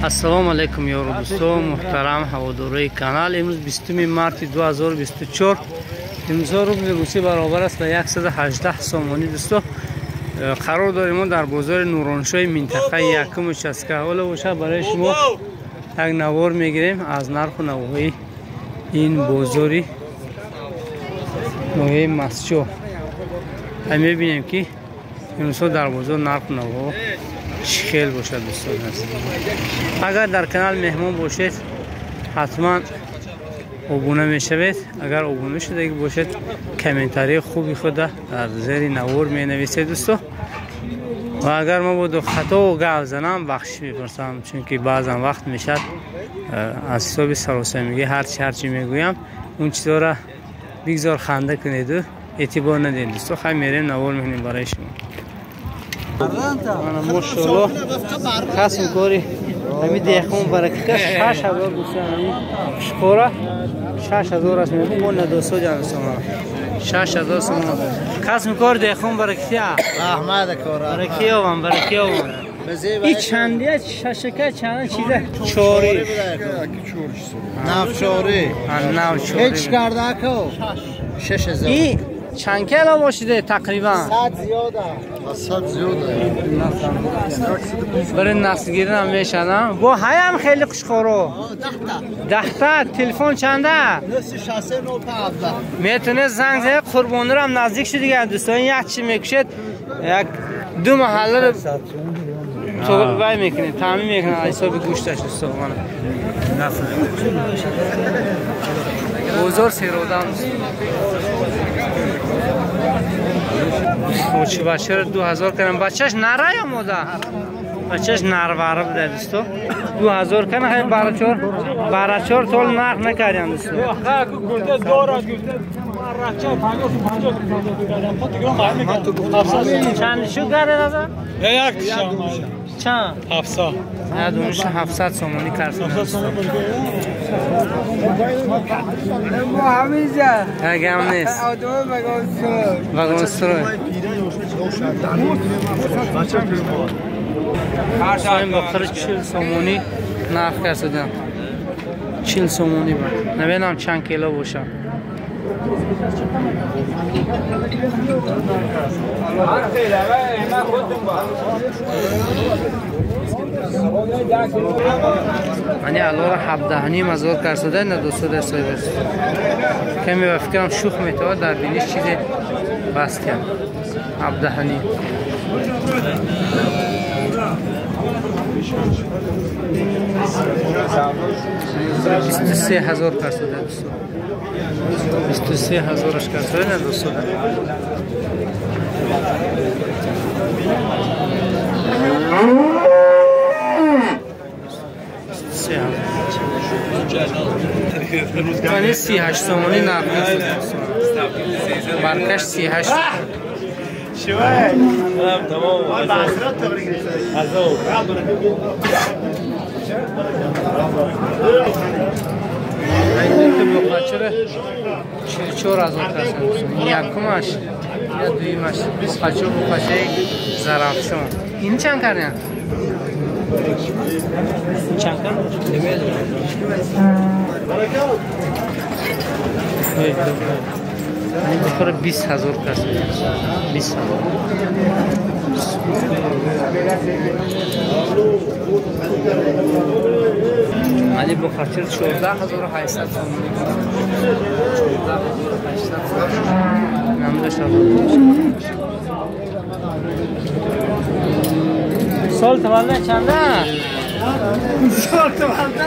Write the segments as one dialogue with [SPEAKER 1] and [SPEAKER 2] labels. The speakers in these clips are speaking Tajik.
[SPEAKER 1] Ассалому алайкум ёру дӯсто, муҳтарам ҳаводорои канал. Имрӯз 20 марти 2024. Имрӯзҳо рубли русӣ баробар аст ба 118 сомонӣ. Дӯсто, қарор дорем мо дар бозори Нуроншоҳи минтақаи якум участка. Ҳоло бошад барои шумо як навор мегирем аз нарху навоҳои ин бозори ноҳияи Мастчоҳ. Мебинем ки имрӯзҳо дар бозор нарху навоҳо чӣ хел бошад. Дӯстон азиз, агар дар канал меҳмон бошед, ҳатман обуна мешавед. Агар обуна шудагӣ бошед, комментарии хуби худа дар зери навор менависед, дӯсто. Ва агар ма буду хато гап занам, бахшиш мепурсам, чунки баъзан вақт мешад аз ҳисоби саросамигӣ ҳарчи мегӯям, он чизҳоро бигзор ханда кунеду эътибор надиҳед. Дӯсто, хай мерем навор мекунем барои шумо. Мошалло, касм кори ҳами деҳқон бараката 6000 дӯстон, ҳами шукора 6000 аст. Мегӯм мо надосодиам дӯстон, 6000 сомон. Касм кор деҳқон баракатия.
[SPEAKER 2] Раҳмат кор.
[SPEAKER 1] Баракиёвам, баракиёвам. И чандия шашака чанд чиза? Чори.
[SPEAKER 2] Навчори.
[SPEAKER 1] Навчори.
[SPEAKER 2] Ҳеч карда ко. 6000.
[SPEAKER 1] И чанд кило бошиде тақрибан?
[SPEAKER 2] 100 зиёда. 100 зиёда.
[SPEAKER 1] Барои наслгирӣ ҳам мешавад. Бо ҳаям хеле хушхоро. 10 та. Телефон чанда?
[SPEAKER 2] 963 05.
[SPEAKER 1] Метавонед занг занед. Қурбонро ҳам наздик шуд дигар, дӯстон. Як чи мекушед, як ду маҳалларо вай мекунед, таъмин мекунад аз ҳисоби гӯшташ. Дӯстон, бозор серодам. Очи бачаро 2000 кардам. Бачаш нара ё мода? Бачаш нарвара буда, дӯсто. 2000 кардам. Хай барачор, барачор тол нарх накардам, дӯсто. Чанд шу кард аза?
[SPEAKER 3] Як
[SPEAKER 1] Чанд?
[SPEAKER 3] 700.
[SPEAKER 1] Я дониш 700 сомонӣ кардам. Гам нест. Вагонстрой. Соим бохтари 40 сомонӣ нарх кардам. 40 сомонӣ ба. Намедонам чанд кило бошад. Мани аллоро 17,5 ҳазор карсода надосода соҳибаш. Каме ба фикрам шух метавад, дар биниш чизе баст кард. 17,5. 23 ҳазор карсода, дӯсто. 23 ҳазораш карсода надосода. 23 ҳазор. Мани 38 сомонӣ нарх карсода. Баркаш 38.
[SPEAKER 3] Тамом.
[SPEAKER 1] Буқачара 44 ҳазор кардам. Якумаш я дуюмаш буқачо, буқачаи Зарафшон. Ин чанд кардем? Чанд кардем? Ин бухора 20 ҳазор кардем. 20 ҳазор. Али буқачар 14 800 сомонӣ. 14 800 сомонӣ. Намдаш. Сол таваллуд чанда?
[SPEAKER 2] Сол таваллуд?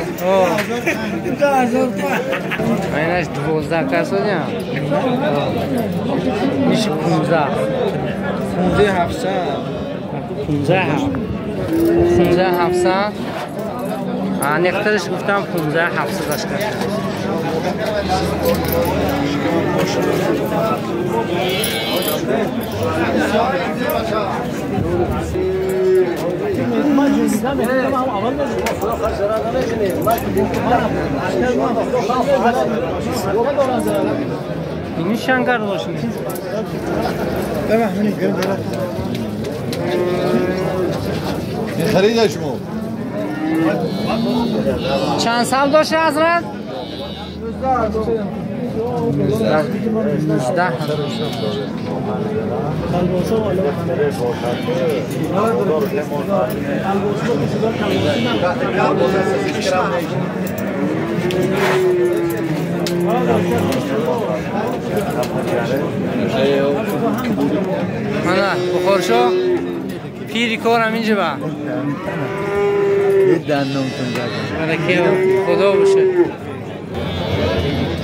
[SPEAKER 1] Айнаш 12 касодям. Иш 15.
[SPEAKER 2] 15 700.
[SPEAKER 1] 15 7. 15 700. Аниқтараш гуфтам 15 700 аш кард. Ини шангар бошин.
[SPEAKER 2] خریده شما.
[SPEAKER 1] Чанд сол дошт ҳазрат? 19. Mana Buxorsho пири корам инҷа ба. Худо боше.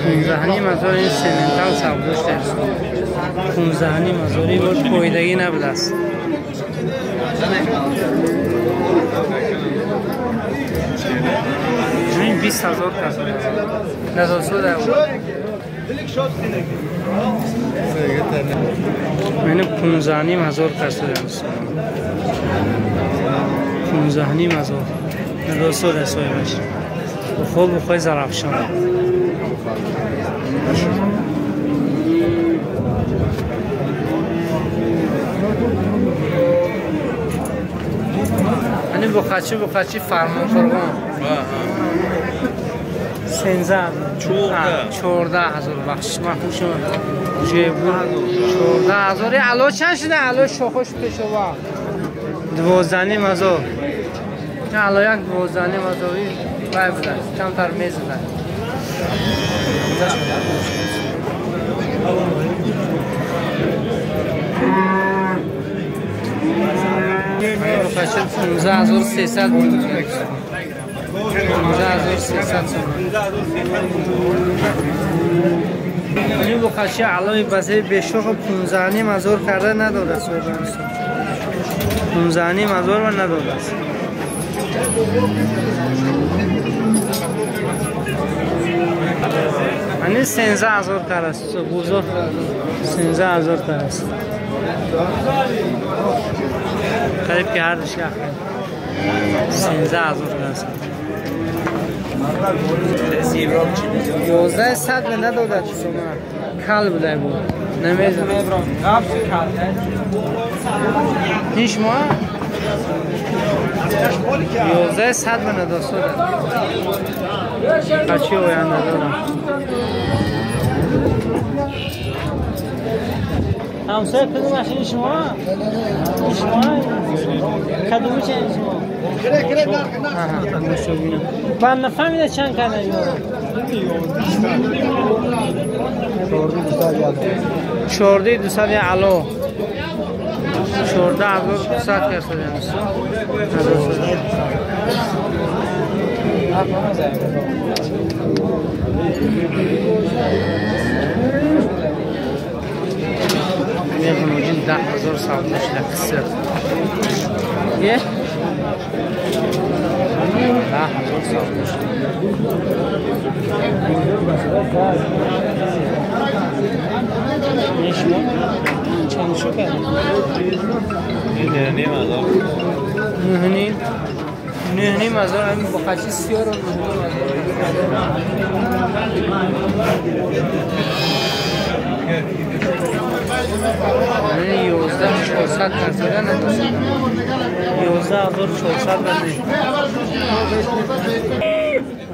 [SPEAKER 1] 15,5 ҳазор ин сементал савдо шудааст. 15,5 ҳазори бош фоидагӣ набудааст. Ин 20 ҳазор кас. Назосуда. Мени 15,5 ҳазор кас шудааст. 15,5 ҳазор. Назосуда соҳибаш. Бухор бухои Зарафшон. Hani buqachi Farmon Qurğon. 13 14 ҳазор бахшиш ман хушам. 14 ҳазор. Ало чанд шуда? Ало шохош пешова. 12,5 ҳазор. Ало як 12,5 ҳазор вай буда. Камтар мезада. Buqachi 15300. 15300 сом. Ин буқачи алои базаи бешохо 15,5 ҳазор карда надодааст соҳиб. 15,5 ҳазор ва надодааст. Ани 13 ҳазор кардаст. Бузор 13 ҳазор кардаст. Қариб ки ҳар душ як 13 ҳазор кардаст. 1100 надодад сомон. Кал будай бу. Намезанам. Ин шумо 1100 надод. Қачи оянда дорам. ҳамсоя кадом машини шумо? Шумо? Кадоми чен шумо? Бан нафаҳмида чанд карда ино? 14,200 ало. 14,200 карда. Мехонуҷин 10 ҳазор савдо шуда қиср. Е? 10 ҳазор савдо шуда. Не шумо? Чанд шо кард?
[SPEAKER 3] 9,5 ҳазор.
[SPEAKER 1] 9,5 ҳазор ҳамин буқачи сиёро 9,5 ҳазор. 11,400 карда надошт. 11,400 бади.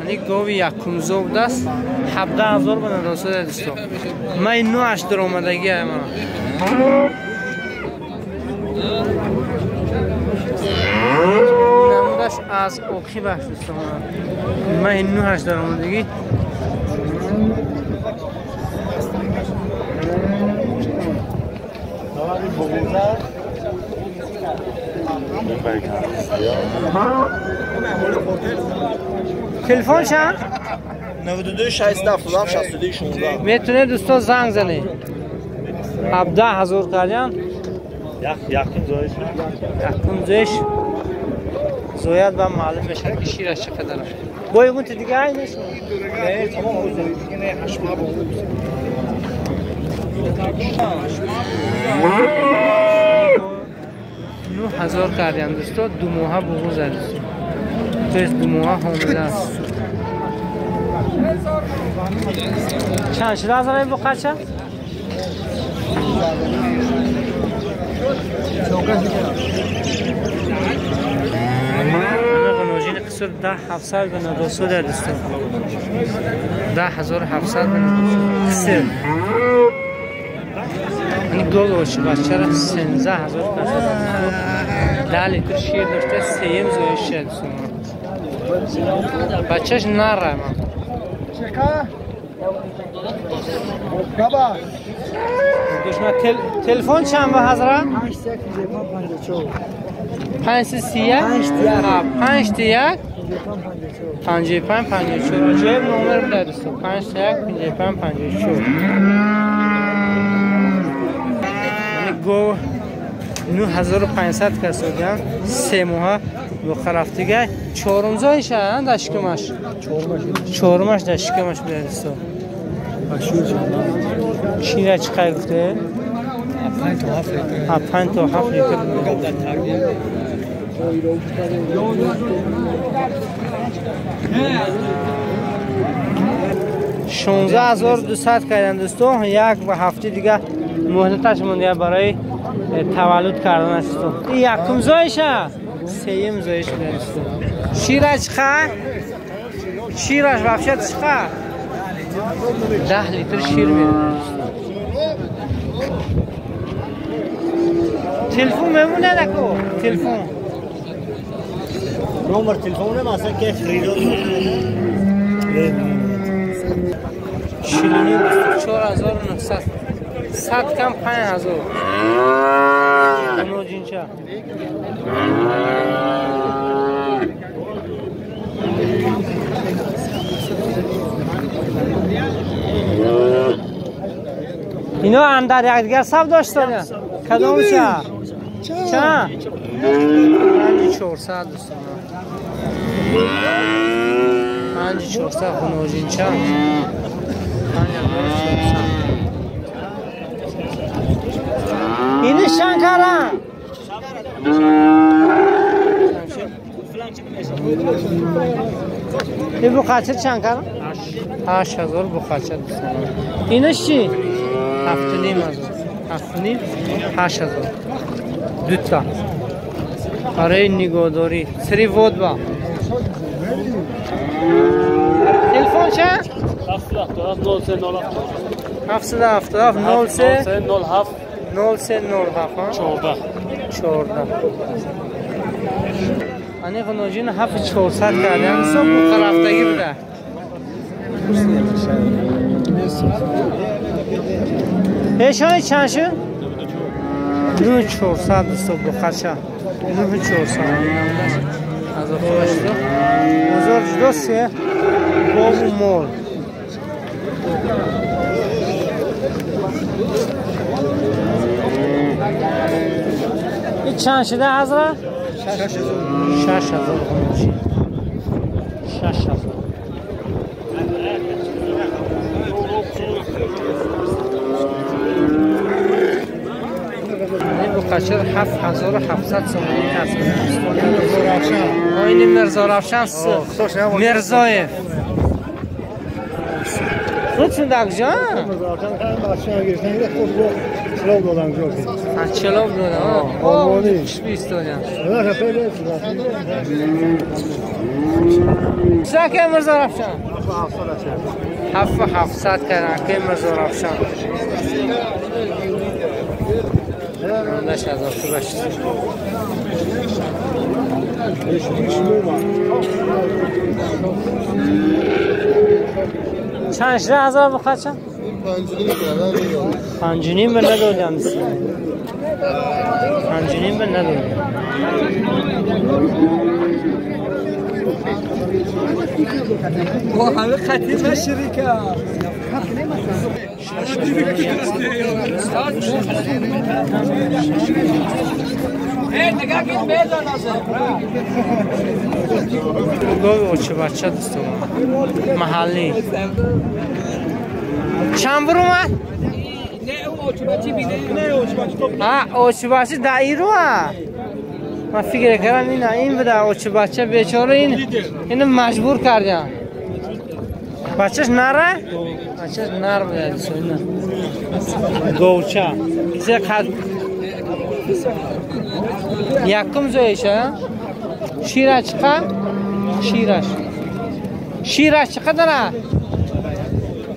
[SPEAKER 1] Ани гови якумзо будааст. 17,000 ба надосада дӯсто. Ман ин нӯаш даромадагӣ ама. Намудаш аз оқибаш дӯсто. Ман ин нӯаш даромадагӣ. Телефон чанд?
[SPEAKER 2] 92 677 62 16.
[SPEAKER 1] Метавонед дӯсто занг занед. 17,000 кардян.
[SPEAKER 3] Якум зоиш.
[SPEAKER 1] Якум зоиш. Зояд ба маълум мешавад ки шираш чӣ қадар аст. Бо ягон ти дига ай нест?
[SPEAKER 2] Не, тамом дига не, 8 моҳ бо.
[SPEAKER 1] 9,000 кардян дӯсто, 2 моҳа буғуз аст. То есть 2 моҳа ҳомила аст. Чанд шуда аз ин буқача? Ғуноҷини қисур 10700 به نداسو در دوستان 10700 به نداسو قصر. این گل اوچی بچه را 13500 ده لیتر شیر داشته سیم زایش شد دوستان. بچهش نره من.
[SPEAKER 2] بابا
[SPEAKER 1] دشمن تلفن چند به حضرت؟ 5 3 5 1 5 5 54 عجایب نمر بوده دوستان 5 1 5 5 54. گو 9500 کس دادن 3 ماه مخرفتیگه چهارم زایشه در شکمش چهارمش در شکمش بوده دوستان. شیره چقدر گفته؟ 5 تا 7 لیتر. 16200 کردن دوستان. یک و هفته دیگه مهلتش مونده برای تولد کردن دوستان. این یکم زایشه سیم زایش بوده دوستان. شیرش چقدر؟ شیرش وحشت چقدر؟ 10 لیتر شیر میده. تلفن میمونه نکو تلفن
[SPEAKER 3] نمبر تلفن مثلا که خریدار
[SPEAKER 1] 44900 100 کم 5000 نوجینچا اینا هم در یکدیگر سب داشتن کدام چه؟ چه؟ 5400 دوستان 5400 خونوجین چه؟ 5400 اینو شنکرم این بخاطر چند کردم؟ 8000 بخاطر دوستان. اینش چی؟ 7.5 هزار 7.5 8000 دوتا برای نگهداری سری وود با تلفن چه؟ 777 03 07 03 07 14 14. انی غنوجین 7400 کردن صبح خرافتگی بوده. ایشان چند شد؟ 9400 دوستو بخچه 9400 از خودش دو بزرگ دوسته گاو مول این چند شده حضرت؟ 6000 6000. بخاطر 7700 سومانی کسب. این میرزا رفشان میرزایف. خودتون در کجا؟ چلاب دادن. آه، 20 دادن. چه که میرزا رفشان؟ 7700 کردن که میرزا رفشان. 9000 خوبش. چند شده هزار بخواد چند؟ 5.5 به ندادم. 5.5 به ندادم.
[SPEAKER 4] با همه خطی من شریکم.
[SPEAKER 1] گاو اوچه بچه دوستم محلی چند بر اومد؟ نه اوچه بچه دایی رو من فکر کردم این بوده اوچه بچه بیچاره اینو مجبور کردم. بچهش نره؟ بچهش نر بوده گوچه سه قد یکم زایشه شیره چقدر؟ شیرش شیرش چقدر است؟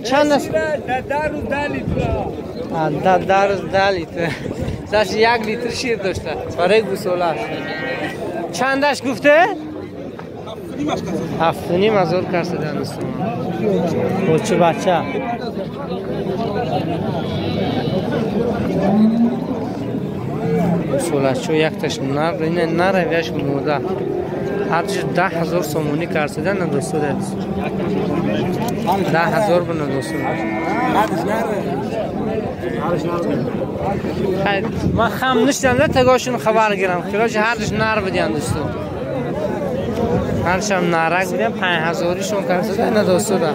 [SPEAKER 1] چند است؟
[SPEAKER 4] در روز 10 لیتر.
[SPEAKER 1] در روز 10 لیتر. زاش 1 لیتر شیر داشته برای گوساله است. چندش گفته؟ 7.5 هزار کرده دوستان. بچه بچه. گوساله یک تاش نر اینه نر ویش موده. هرچی 10,000 سومونی کرده نه دوستان. 10,000 بنا دوستان. من خم نشدم نه تگاشون خبر گیرم. کلاش هرچی نر بدین دوستان. هرچی هم نرک بدین 5,000 شون کرده نه دوستان. نه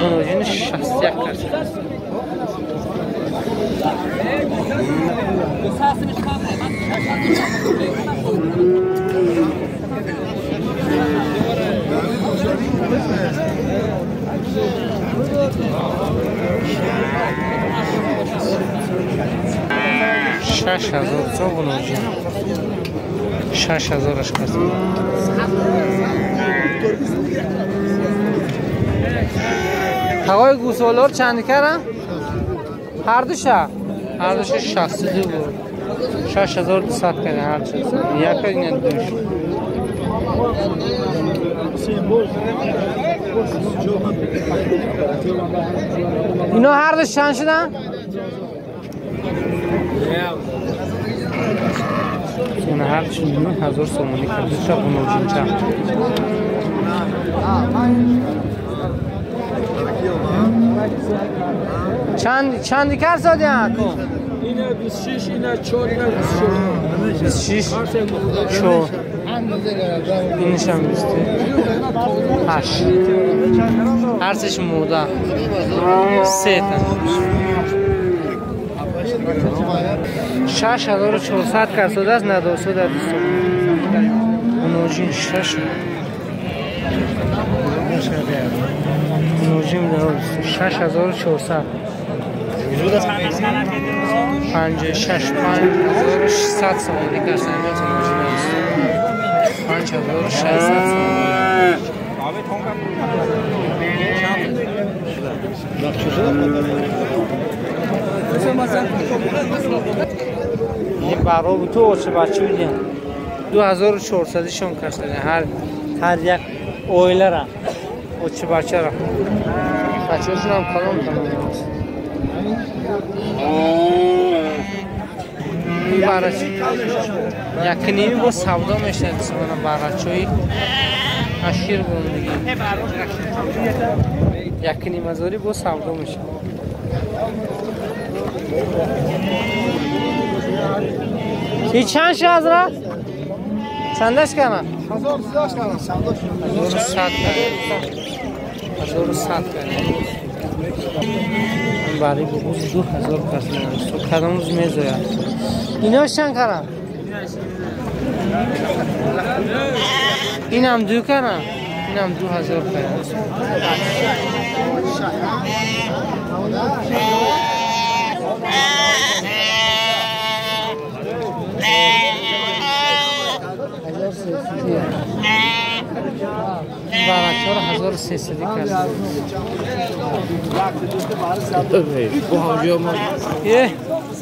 [SPEAKER 1] قنوجین 61 کرده. شش هزار چون قنوجین 6,000 کرده. هوای گوسالار چند کردن؟ هر دوشه هر دوشه 62 بود. 6,200 کرده هر چیز. یک اینه دوش. اینا هر دوش چند شدن؟ اینا هر دوش 9,000 سومونی کرده. چه قنوجین چند؟ چند کار زدی کن؟
[SPEAKER 4] اینه 26 اینه 4 اینه 24
[SPEAKER 1] 26 4 اینش هم 28 هرچش موده 3 تا 6,400 کرد است ندوسو در دوستو اونوجین 6 اونوجین 6,400 5 6 5,600 سومونی کردن. 5,600 سومونی. این برا تو چه بچه بودین 2,400 شون کردن. هر یک اویله را چه بچه را بچه‌شون هم کلام تمام است. این برچ یک نیمی با سودا میشه دوستان. برچوی اشیر بوندگی 1,5 هزاری با سودا میشه. این چند شه حضرت؟ چندش کنم؟
[SPEAKER 2] 1100 کنم.
[SPEAKER 1] 1100 1100 کنم. برای بگوز 2,000 کس کدام روز میزاید. اینا چند کرم؟ اینم 2 کرم. اینم 2,000 کرم. برای 4,300 کرد.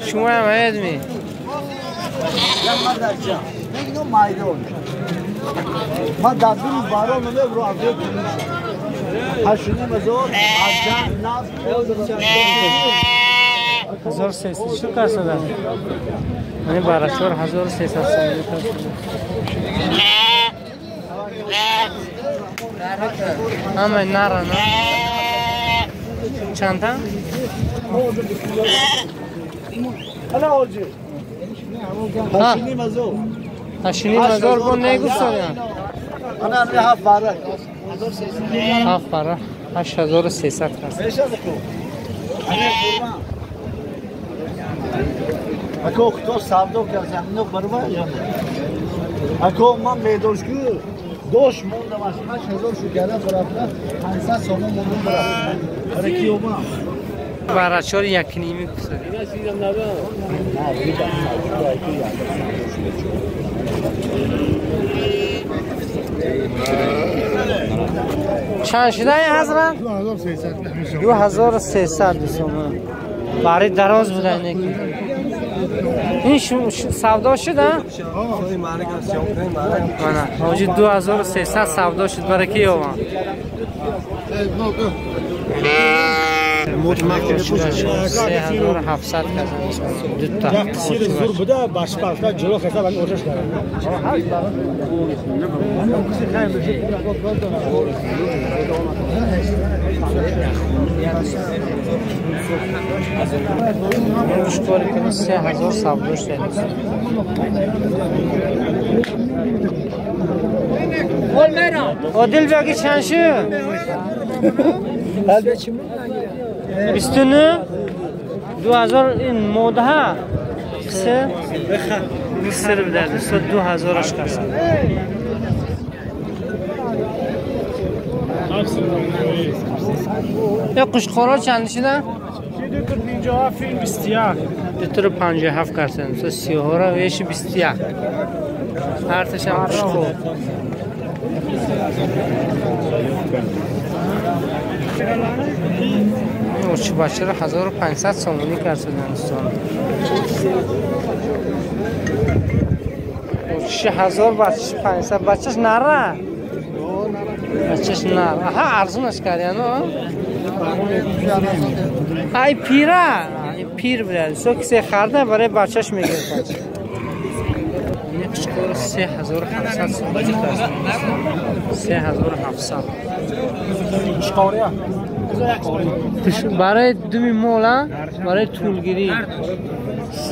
[SPEAKER 1] شما هم هید می؟
[SPEAKER 2] من در دو روز برام رو افزای 8,500
[SPEAKER 1] 1300 چی کار شده؟ من برای 4,300 سومونی کرد. همه نره نه؟ چند تا؟ 8,500 بون نگفت سالیان. 7 بره 8,300 هست.
[SPEAKER 2] اکو خدا سودا کردم اینو برو یا نه؟ اکو من میداشگو دوش موندم از 8,000 شو کردم برافته 500 سومون موندم برافته. برای کی اومم؟
[SPEAKER 1] Барачор 1.5 гуфтад. Чанд шуда ин ҳазрат? 2300 сомон. Барои дароз буда ине ки. Ин савдо шуд, а? Мана, ҳоҷи 2300 савдо шуд, барои ки ёвам? 3700 казан. Дута.
[SPEAKER 3] Зур буда, башпашта ҷило хеса вали ошаш кард.
[SPEAKER 1] Шукори кунӣ 3000 савдо шуд. Одил беги чанд шуд? 29 2000 ин модаҳа қиср бидар дӯсто 2000 аш каса. Я қушқоро чанд шуда?
[SPEAKER 3] 257 21.
[SPEAKER 1] 257 касан. Со сиёҳора веши 21. Ҳарташам қушқор. Очи бачаро 1500 сомонӣ кард дӯстон. Очи 1000 бачаш 500 бачаш нара. Бачаш нар. Аҳа арзунаш кардяно. Ай пира, ай пир буда. Со кисе харда барои бачаш мегирифт. Ин қушқор 3700 сомонӣ кард. 3700.
[SPEAKER 3] Қушқория.
[SPEAKER 1] Барои думи мола, барои тӯлгирӣ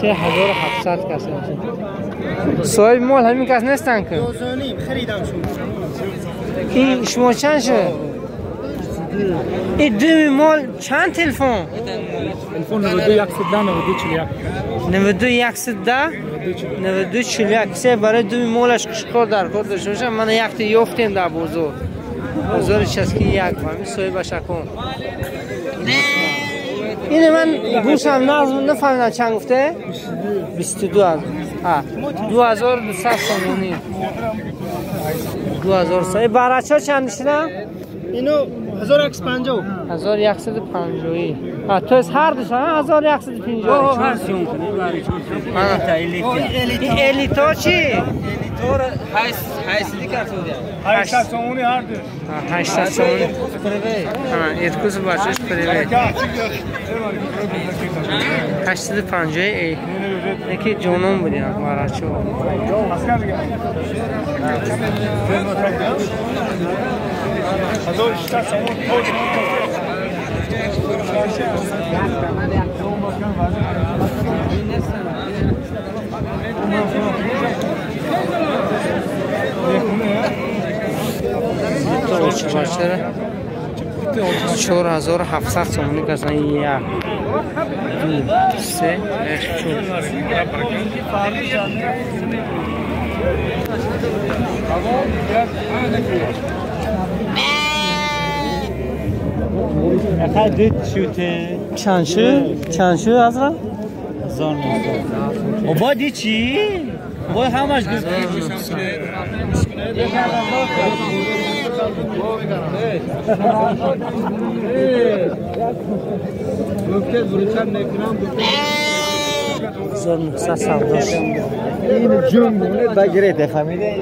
[SPEAKER 1] 3700 кас. Соҳиби мол ҳамин кас нестанд ки? Ин шумо чанд шуд? Ин думи мол чанд телефон?
[SPEAKER 3] Телефон 92 110 92 41.
[SPEAKER 1] 92 110 92 41. Кисе барои думи молаш қушқор дар кор дошта бошад, мана якта ёфтем дар бозор. Бозори часки як ҳамин соҳибаш акун. Ине ман гӯшам нағз нафаҳмидам чанд гуфте? 22 ҳа 2200 сомонӣ. 2000. Эй барачо чанд шуда?
[SPEAKER 3] Ино 1150.
[SPEAKER 1] 1150. ҳа то есть ҳар душа 1150.
[SPEAKER 4] Ҳар сиён кунӣ барачо.
[SPEAKER 1] Ин элито чӣ?
[SPEAKER 4] Элитора 800 кард.
[SPEAKER 3] 800 сомонӣ ҳар ду.
[SPEAKER 1] 800 сомонӣ. Ҳа, иркуз бачаш привет. 850 эй. Неки ҷонон будем барачо. Бачара 4700 сомонӣ касан. 1 2 3 4. Чанд шуд? Чанд шуд ҳазрат?
[SPEAKER 4] 1900. О боди чӣ? Бой ҳамаш гуфт.
[SPEAKER 1] Zor 900 савдо шуд.
[SPEAKER 2] Ин ҷунгуне багирете фамилия.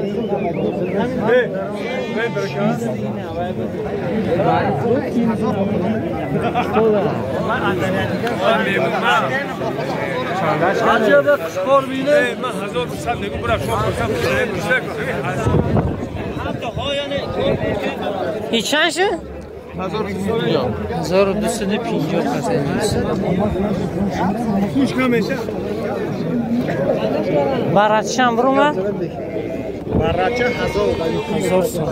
[SPEAKER 1] ин чанд шуд? 1250 каса. Барачам биромад?
[SPEAKER 2] Барача 1000
[SPEAKER 1] сом.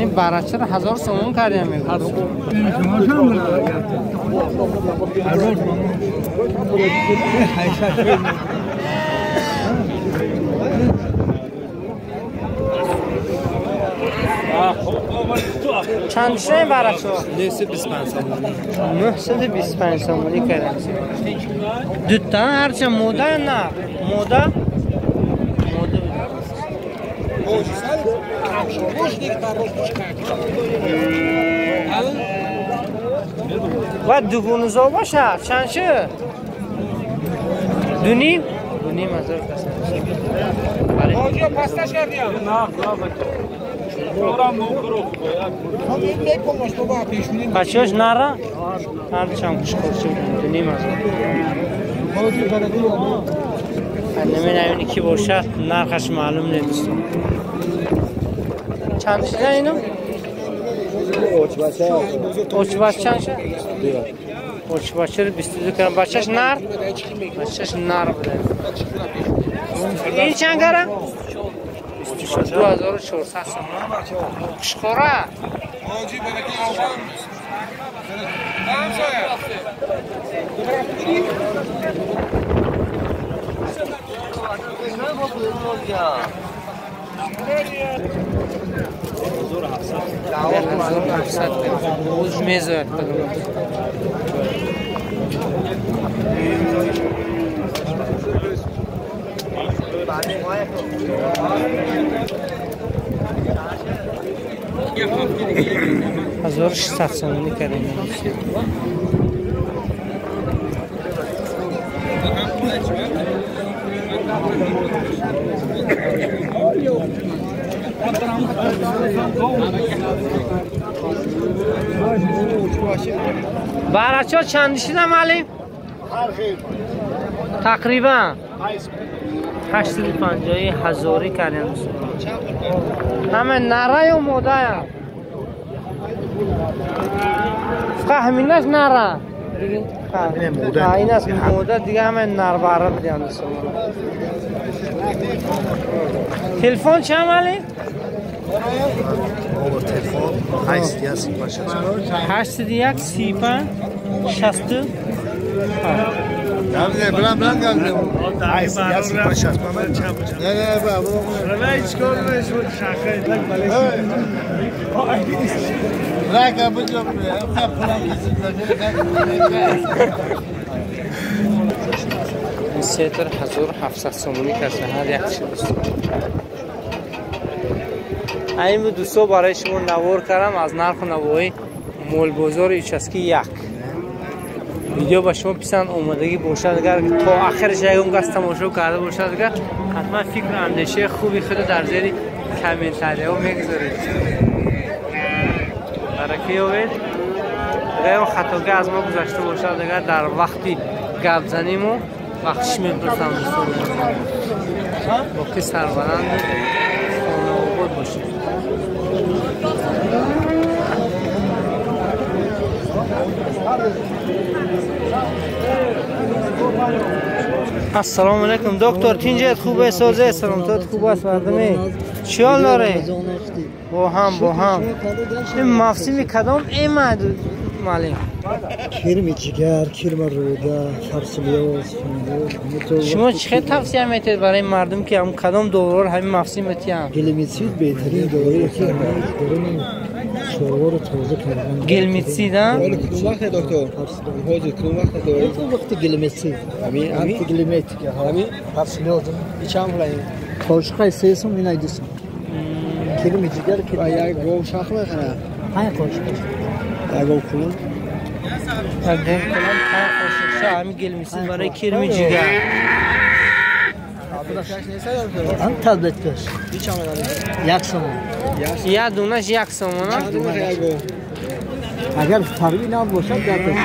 [SPEAKER 1] Ин барачаро 1000 сомон кардем мегӯяд. چند شده این برچه ها؟
[SPEAKER 4] 925 سامانی.
[SPEAKER 1] 925 سامانی کردن. دوتا هرچه موده نه موده موده و دوگونزا باشه چند شه؟ 2.5؟ 2.5 هزار کسا.
[SPEAKER 3] آجیا پستش کردیم. نه
[SPEAKER 1] بچه‌اش نره هرچند خوشخورچه بودن 2.5 هزار. نمی‌دونم اینی کی باشد نرخش معلوم نیست. چند شده اینو؟ اوچ چند شد؟ اوچ بچه رو 22 کردم. بچه‌ش نر؟ بچه‌ش نر بوده. این چند گرم؟ 2400 سوم. خوشخوره. 1700 بوز میزد. 1600 سومونی کردیم. برچه ها چند شدم علی؟ تقریبا 850 هزاری کردیم. همه نره یا موده یا؟ فقط همین است نره. این است موده دیگه همه نر بره بدیم دوستان. تلفن چند علی؟
[SPEAKER 2] تلفن 801 35 801 35 60.
[SPEAKER 5] بلند بلند 801 35 65. نه نه بابا هیچ کار نشد. شاخه
[SPEAKER 1] این سیتر 1700 سومونی کسه هر یک چیز. این بود دوستا برای شما نوار کردم از نرخ نوایی مول بازار ایچسکی یک. ویدیو با شما پسند آمدگی باشد اگر تا آخرش یکم کس تماشا کرده باشد اگر حتما فکر و اندیشه خوبی خود در زیر کامنت ها میگذارید. برکه یابید. اگر خطاگی از ما گذشته باشد اگر در وقتی گپ زنیم و بخشش میپرسم دوستان. باقی سربلند خانه آباد باشید. السلام علیکم دکتر، تینجت خوبه؟ سازه سلامتت خوب است مردمی؟ چی حال داره؟ با هم با هم. این موسمی کدام ایمد معلم؟
[SPEAKER 2] کرم جگر، کرم روده، فرسلیاز، فندق.
[SPEAKER 1] شما چه توصیه میتید برای مردم که هم کدام دورار همین موسم میتیم؟
[SPEAKER 2] گلمیسید بهترین دوره که درون چاروا رو تازه کردن.
[SPEAKER 1] گلمیسید ها؟
[SPEAKER 4] کدوم وقت دکتر؟ حاجی کدوم وقت دوره؟
[SPEAKER 2] وقت گلمیسید.
[SPEAKER 4] همین
[SPEAKER 2] همین گلمیت که
[SPEAKER 4] همین
[SPEAKER 2] فرسلیاز.
[SPEAKER 4] این چند پول این؟
[SPEAKER 2] قاشقای 3 سوم اینا 2 سوم. کرم جگر که
[SPEAKER 4] یک گاو شاخ میخره.
[SPEAKER 2] 5 قاشق.
[SPEAKER 4] یک گاو کلون.
[SPEAKER 1] یک گاو کلون 5 قاشق همین گلمیسید برای کرم جگر.
[SPEAKER 2] هم تبلت کش. 1 سوم.
[SPEAKER 1] یک دونش 1 سوم نه؟
[SPEAKER 2] اگر فرقی نباشد در پیش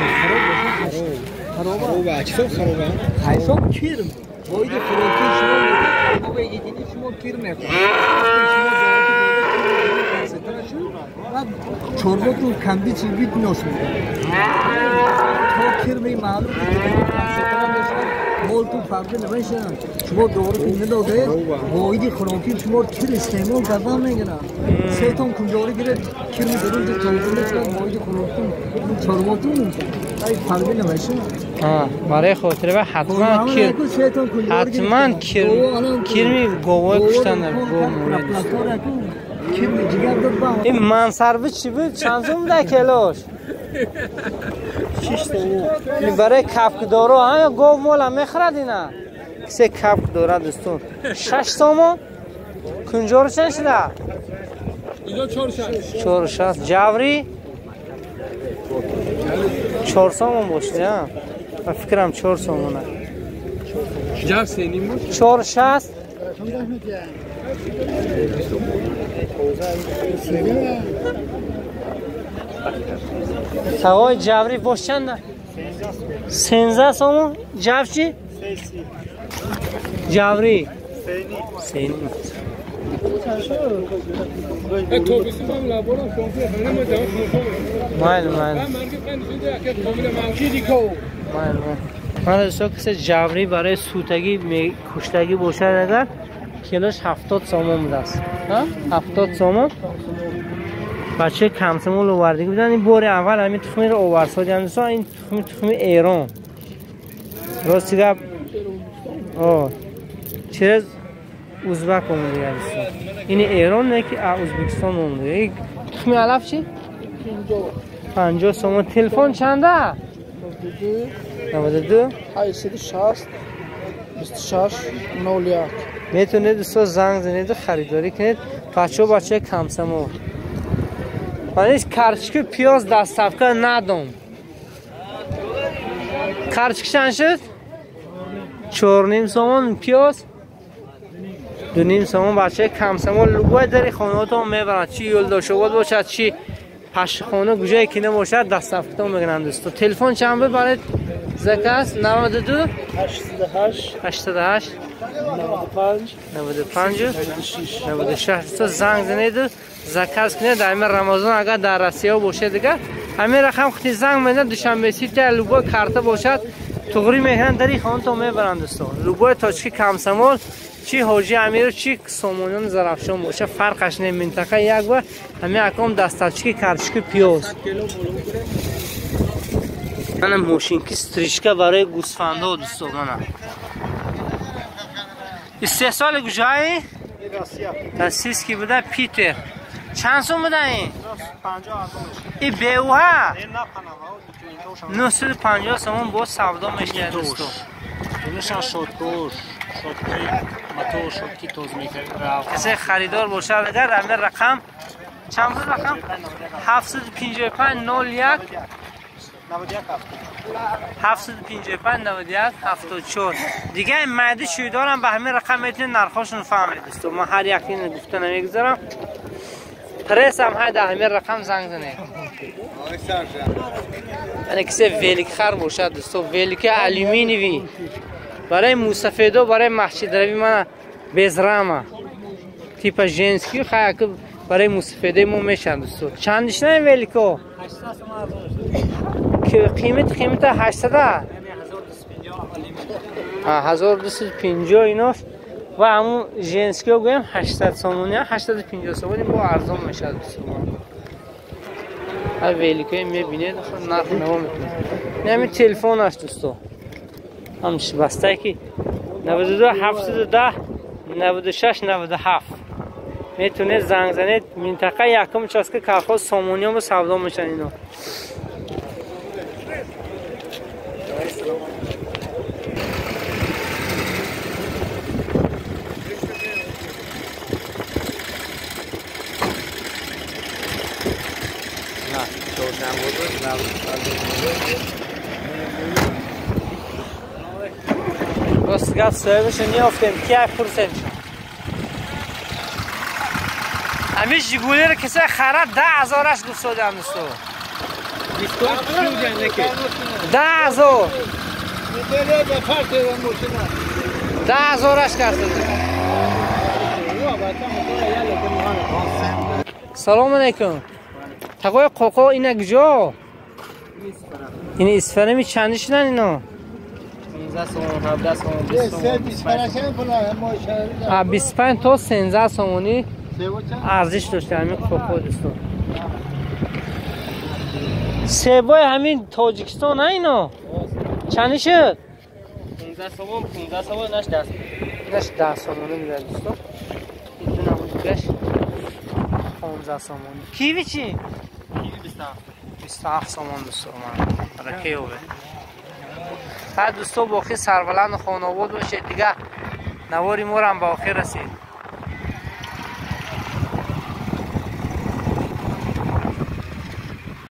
[SPEAKER 4] خراب باشه خراب خرابه
[SPEAKER 2] حساب کرم باید خوراکی شما ما به یدینی شما کرم میخورد شما چرباتون کمبی چی بید ناس میده تا کرمی معلوم مالتون فرقی نمیشه شما دوره که نداده واحد خوراکی شما کیر استعمال کردن میگیرن سه تون کنجاری گرفت کرمی درون در تازه میشن واحد خوراکتون چرباتون میشه فرقی نمیشه.
[SPEAKER 1] برای خاطر و حتما کیر حتما کرمی گوه کشتن در گوه مورد. Ин мансарви чӣ буд? Чанд сум буда килош? 6 сомон. Ин барои кафкдоро, ҳа гов мола мехӯрад ина. Кисе кафк дорад дӯстон. 6 сомон. Кунҷоро чанд шуда? 4,60. Ҷаврӣ 4 сомон бошад, ҳа? Ба фикрам 4 сомона.
[SPEAKER 3] Ҷав сеним буд?
[SPEAKER 1] 4,60. Тағои ҷаврӣ бош чанда? 13 сомон. Ҷав чӣ? Ҷаврӣ. 3. Майли, майли. Майли, майли. Ман дӯстон кисе ҷаврӣ барои сутагӣ куштагӣ бошад агар килош 70 сомон будааст. 70 сомон. Бачаи камсомол овардагӣ буданд. Ин бори аввал ҳамин тухмиро оварсодиам дӯстон. Ин тухми тухми Эрон. Рости гап через узбак омадига дӯстон. Ин Эрон не ки Узбекистон омадига. Тухми алаф чӣ? 50 сомон. Телефон чанда? 92
[SPEAKER 4] 860 26 01.
[SPEAKER 1] Метавонед дӯстон занг занеду харидорӣ кунед. Бачаҳо бачаи камсамо. Ман ҳеҷ карчику пиёз доставка надом. Карчик чанд шуд? 4.5 сомон. Пиёз 2.5 сомон. Бачаи камсамо любой дари хонаҳотон мебаранд. Чи Юлдошобод бошад, чи пашхона, куҷое ки набошад доставкатон мекунанд дӯстон. Телефон чанд буд барои заказ? 92
[SPEAKER 4] 808
[SPEAKER 1] 808
[SPEAKER 4] 95
[SPEAKER 1] 95 96. Дӯстон занг занеду заказ кунед. Дар ҳамин Рамазон агар дар Россия бошед дигар ҳамин рақам хути занг мезанад. Душанбе Сити любой карта бошад туғри мекунанд, дари хонатон мебаранд дӯстон. Любой точки камсамол, чи Ҳоҷи Амиру, чи Сомониён Зарафшон бошад фарқаш не, минтақа як ба ҳамин аком доставчики карточки пиёз. Мана мошинки стрижка барои гӯсфандҳо дӯстон. Мана истеҳсоли куҷои? Российский буда, Питер. Чанд сум буда ин? И беуҳа 950 сомон боз савдо мешавад дӯстон. Касе харидор бошад агар ҳамин рақам чанд буд рақам? 755 01 755 91 74. Дигар майда шӯйдорам ба ҳамин рақам метавонед нархҳошон фаҳмед дӯстон. Ман ҳар як инро гуфта намегузарам. Пресс ҳам ҳай дар ҳамин рақам занг занед. Ана кисе велик хар бошад дӯстон, велики алюминиевӣ барои мусафедо, барои маҳчидравӣ, мана без рама типа женский хай барои мусафедаи мо мешавад дӯстон. Чанд нишна ин велико? Қимат 800 1250 иност ва ҳамун женскио гӯем 800 сомонӣ, 850 сомонӣ бо арзон мешавад дӯстон. Ҳар великое мебинед нарх наво мекунед. Ин ҳамин телефон аст дӯстон. Ҳамш бастае ки 92 710 96 97 метавонед занг занед. Минтақа якум участка колхоз Сомониён бо савдо мешаванд ино. Рост гап соҳибашо неёфтем, ки ай пурсем. Ҳамин Жигулиро кисе харад 10 000-аш гуфт содиам дӯсто. 10 000. 10 000-аш кард. Салом алейкум. Тағои қоқо ина куҷо? Ин Исфарами чанди шудан ино? 25 то 13 сомонӣ арзиш дошта ҳамин қоқо дӯстон. Себои ҳамин Тоҷикистон а ино? Чанди шуд?
[SPEAKER 6] 15 сомон, 15 сомон, наш 10.
[SPEAKER 1] Наш 10 сомонӣ мебарад дӯстон. Ин ду намуди гашт. 15 сомонӣ. Киви чӣ?
[SPEAKER 6] Киви 27.
[SPEAKER 1] 27 сомон дӯсто ман. Ракеёве. Ҳа дӯсто, боқӣ сарбаланду хонаобод бошед. Дига навори морам ба охир расид.